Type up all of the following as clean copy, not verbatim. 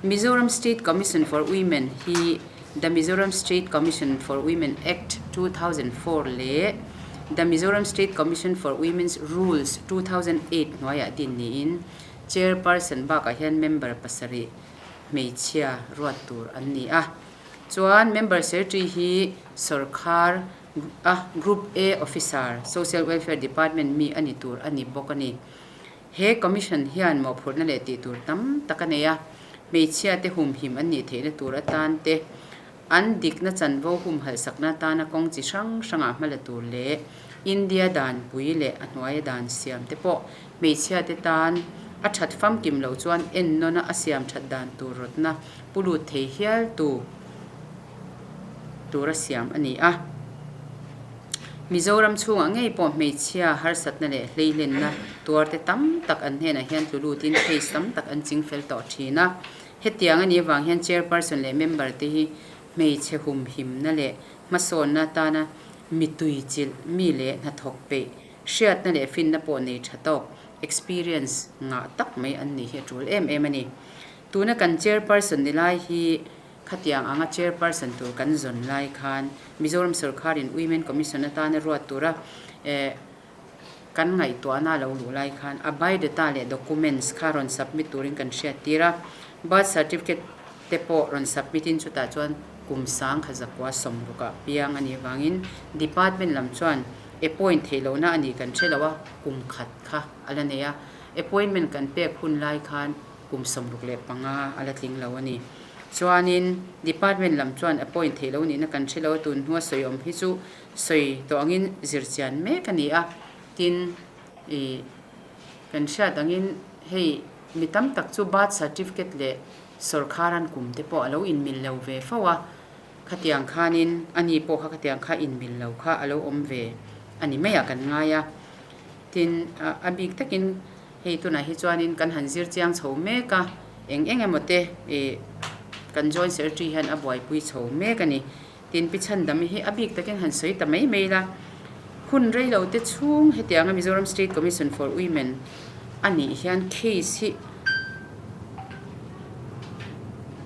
Mizoram State Commission for Women hi The Mizoram State Commission for Women Act, 2004 leh The Mizoram State Commission for Women's Rules, 2008 hnuaiah din niin Chairperson bakah hian member pasarih hmeichhia ruat tur an ni a. Chuan member secretary hi sawrkhar a Group A Officer, Social Welfare Department mi a ni tur a ni bawk a ni. He Commission hian mawhphurhna leh tih tur tam tak a nei a, hmeichhia te humhim an nih theihna tur atan te, an dikna chanvo humhalh sakna atana kawng chi hrang hrangah hma la tur leh India danpui leh a hnuaia dan siam te pawh hmeichhia te tan a that famkim loh chuan ennawna a siam that dan tur rawtna pu lut thei hial tu tura siam a ni a. Mizoram chhungah ngei pawh hmeichhia harsatna leh hleihlenna tuarte tam tak an hnenah hian tlu lutin case tam tak an ching fel tawh thin a. Hetiang a nih avang hian chairperson leh member te hi hmeichhe humhimna leh hmasawnna atana mi tuichilh mi leh hnathawk peih hriatna leh finna pawh nei tha tawk experience ngah tak mai an nih hi a tul em em a ni. Tuna kan chairperson ni lai hi Khatiang anga chairperson tur kan zawn lai khan Mizoram sorkharin Women Commission atana ruat tura kan ngaihtuahna a lo luh lai khan a biodata leh documents kha rawn submit turin kan hriattir a, birth certificate te pawh rawn submit in chutah chuan kum sang kha zakua sawmrukah piang a nih avangin department lam chuan appoint theih lohna a nih kan hre lo a, kum khat kha a la nei a, appointment kan pek hun lai khan kum 65 a la tling lo a ni. Chuanin Department lam chuan appoint theih lo nihna kan hre lo a, tun hnua sawi awm hi chu sawi tawh angin zir chian mek a ni a. Tin, ih kan hriat angin hei mi tam tak chu birth certificate leh sawrkhar an kum te pawh a lo inmil lo ve fo a, khatiang khanin ani pawh kha khatiang kha inmil lo kha a lo awm ve a ni maiah kan ngai a. Tin, a bik takin Hei tunah hi chuanin kan han zir chiang chho mek a, eng eng emaw te ih kan joint secretary hian a buaipui chho mek a ni. Tin, Pi Chhandam hi a bik takin han sawi ta mai mai la, hun rei lo te chhung hetianga Mizoram State Commission for Women a nih hian case hi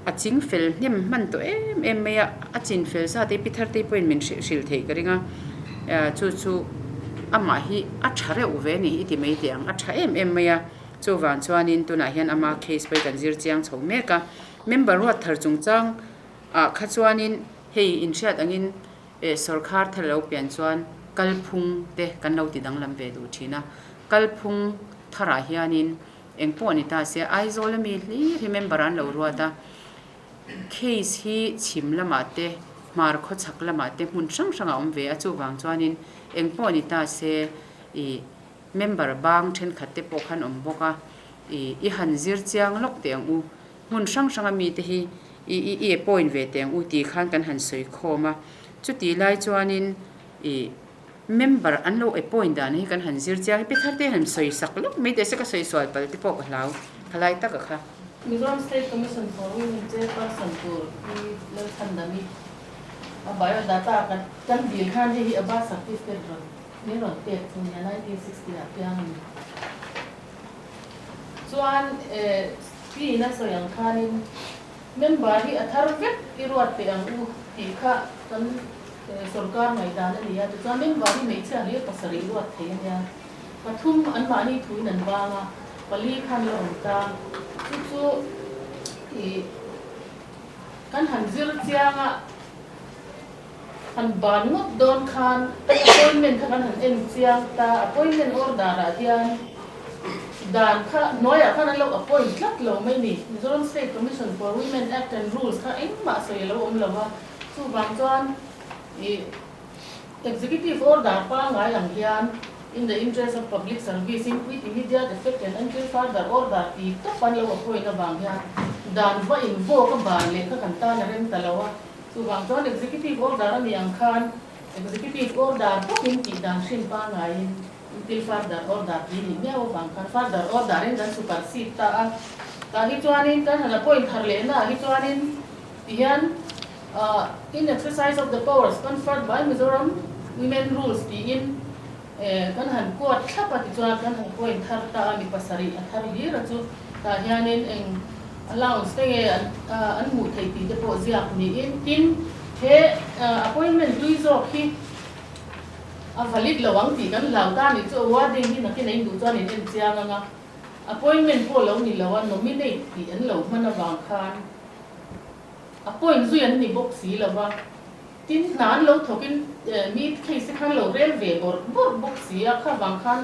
a ching fel hnem hman tawh em em mai a, a chin fel zat hi Pi Thartei pawhin min hrilh theih ka ring a, chu chu amah hi a tha reuh ve a ni i ti mai teh ang, a tha em em mai a, chuvang chuanin tunah hian ama case pawh hi kan zir chiang chho mek a, member ruat thar chungchang ah kha chuanin hei inhriat angin sawrkhar thar lo pian chuan kalphung te kan lo ti danglam ve duh thin a, kalphung tharah hianin Eng pawh ni ta se, Aizawl ami hlir hi member an lo ruat a, case hi chhim lamah te, hmar khawchhak lamah te hmun hrang hrang a awm ve a, chuvang chuanin eng pawh ni ta se ih member bang thenkhat te pawh khan awm bawk a, ih i han zir chiang lawk teh ang u, hmun hrang hrang ami te hi i i i appoint ve teh ang u tih khan kan han sawi khawm a, chutih lai chuanin ih. Member an lo appoint dan hi kan han zir chiang hi Pithar te han sawi sak lawk mai teh se ka sawi sual pal te pawh ka hlau khalai tak a kha. Mizoram State Commission for Women Chairperson tur hi Lalchhandami a biodata kan kan dil khan hei hi a birth certificate rawn min rawn pek chu nia 1960 ah piang a ni. Chuan Pi in a sawi ang khanin Member hi a thar vek i ruat teh ang u tih kha kan sorkar ngaihdan a ni a, tichuan member hi hmeichhia hlir pasarih ruat thei a nia, pathum anmahni thuin an bang a, pali khan la awm ta, chu chu ih kan han zir chiang a, han ban ngawt dawn khan kan appointment kha kan han en chiang ta, appointment order ah hian dan kha hnuaiah khan an lo appoint tlat lo mai ni, Mizoram State Commission for Women Act and Rules kha engmah sawi a lo awm lo a, chuvang chuan ih executive order pangngai ang hian in the interest of public service in with immediate effect and until further order ti tawp an lo appoint avang hian dan va invoke a ban leh kha kan tan a rem ta lo a. Chuvang chuan Executive Order a nih ang khan Executive Order bawkin tih dan hrim pangaiin until further order tih nih miau avang khan further order in kan supersede ta a. Tah hi chuanin kan han appoint thar lehna ah hi chuanin tihian in exercise of the powers conferred by Mizoram Women Rules tiin kan han quote thlap a tichuan kan han appoint thar ta a mi pasarih a thar hlir a chu tah hianin eng. Allowance te nge an hmuh theih tih te pawh ziak niin tin he appointment hlui zawk hi a valid lo ang tih kan hlau ta nih chu awarding hi nakin a induh chuan in en chiang ang a, appointment pawh lo ni lo a nominate tih an lo hman avang khan appoint zui an ni bawk si lo va, tin hna an lo thawkin mi case te khan lo rel ve bawrh bawrh bawk si a, kha vang khan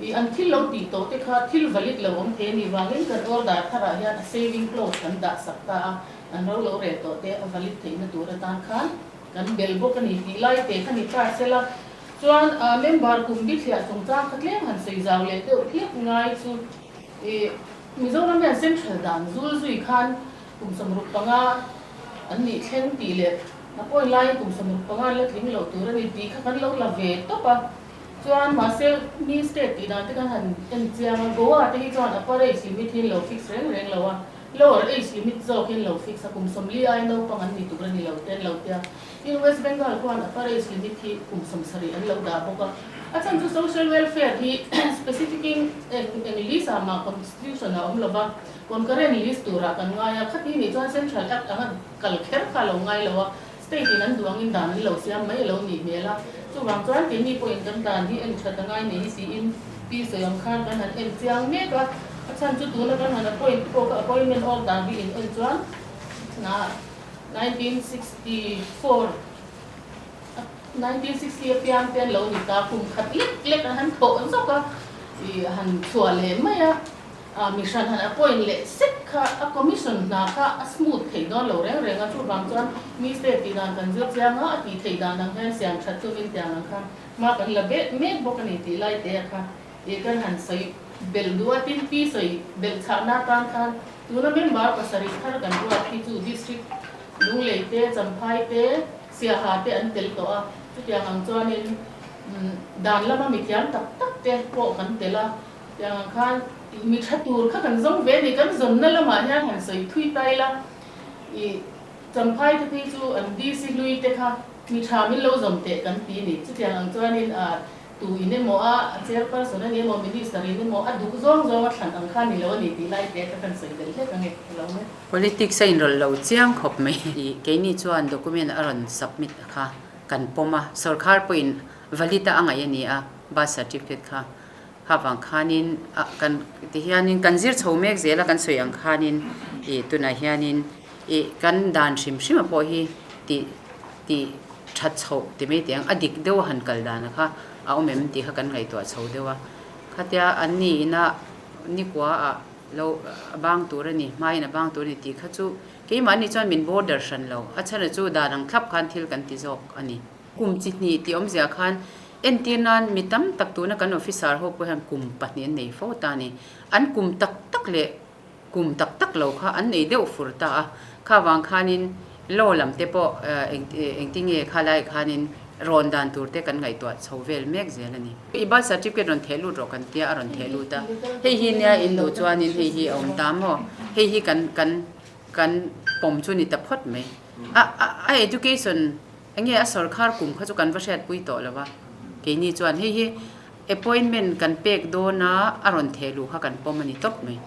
ih an thil lo tih tawh te kha thil valid lo awm thei a nih vangin kan order tharah hian a saving clause kan dah sak ta a, an ro lo rel tawh te a valid theihna tur atan khan. Kan bel bawk a ni tih lai te kha ni ta sela chuan member kum bithliah chungchang kha tlem han sawi zau leh deuh hlek ngai chu i Mizoram hian Central dan zul zui khan kum 65 an nih thleng tih leh a pawi laiin kum 65 an la tling loh tur a ni tih kha kan lo la ve tawp a. Chuan mahse mi state tih dan te khan han en chiang a, Goa te hi chuan upper age limit hi an lo fix reng reng lo a. Lower age limit zawkin lo fix a, kum 40 ai naupang an ni tur a ni lo te an lo tia. Tin, West Bengal khuan upper age limit hi kum 70 an lo dah bawk a. A chhan chu social welfare hi specific in eng eng list ah mah constitution a awm lo va, concurrent list turah kan ngai a, khati nih chuan central act anga kal kher kha a lo ngai lo a, state in an duh angin dan an lo siam mai a lo nih hmel a. Chuvang chuan keini pawhin kan dan hi en that a ngai nei hi siin Pi sawi ang khan kan han en chiang mek a, a chhan chu tuna kan han appoint pawh kha appointment order hi in en chuan 1964 1960 apiang te an lo ni ta, kum khat lek lek an han thawh zawk a, ih han chhuah leh mai a, mi hran han appoint leh sek kha a commission hna kha a smooth thei dawn lo reng reng a, chuvang chuan mi state tih dan kan zir chiang a, a tih theih dan ang hian siam that chungin tiang ang khan Hma kan la mek mek bawk a ni tih lai te a kha ih kan han sawi belh duh a, tin pi sawi belh chhahna atan khan tuna member pasarih thar kan ruat hi chu district Lunglei te, Champhai te, Siaha te an tel tawh a, chutiang ang chuanin dan lama mithiam tak tak te pawh kan tel a, tiang ang khan mi tha tur kha kan zawng ve a ni, kan zawnna lamah hian han sawi thui ta ila ih Champhai te phei chu an DC hlui te kha Mi tha min lo zawm teh kan ti ni. Chutiang ang chuanin a tu in emaw a, a chairperson a ni emaw, minister in emaw a duh zawng zawng a thlan ang kha ni lo a ni tih lai te kha kan sawi belh hlek ang e, ka lo mai. Politics a inrawlh lo chiang khawp mai. Keini chuan document a rawn submit kha kan pawm a, sorkar pawhin valid a a ngaih a ni a, birth certificate kha. Kha vang khanin a kan ti hianin kan zir chho mek zel a kan sawi ang khanin ih tunah hianin ih kan dan hrim hrim a pawh hi tih tih that chhoh ti mai teh ang a dik deuh a han kal dan kha a awm em tih kha kan ngaihtuah chho deuh a khatia an ni ina nikua ah lo a bang tur a ni hmain a bang tur a ni tih kha chu keimahni chuan min border hran lo a chhan chu dan ang thlap khan thil kan ti zawk a ni. Kum chi hnih tih awmzia khan entir nan mi tam tak tuna kan officer ho pawh hian kum pahnih an nei fo ta a ni. An kum tak tak leh kum tak tak lo kha an nei deuh fur ta a. Kha vang khanin law lam te pawh engtinge kha laiah khanin rawn dan tur te kan ngaihtuah chho vel mek zel a ni. I birth certificate rawn theh lut rawh kan tia a rawn theh lut a. Hei hi nia in duh chuanin hei hi a awm ta maw? Hei hi kan kan kan pawm chu ni ta phawt mai. A a education Enge a sawrkhar kum kha chu kan va hriatpui tawh lo a, keini chuan hei hi appointment kan pek dawn a, a rawn theh luh kha kan pawm a ni tawp mai.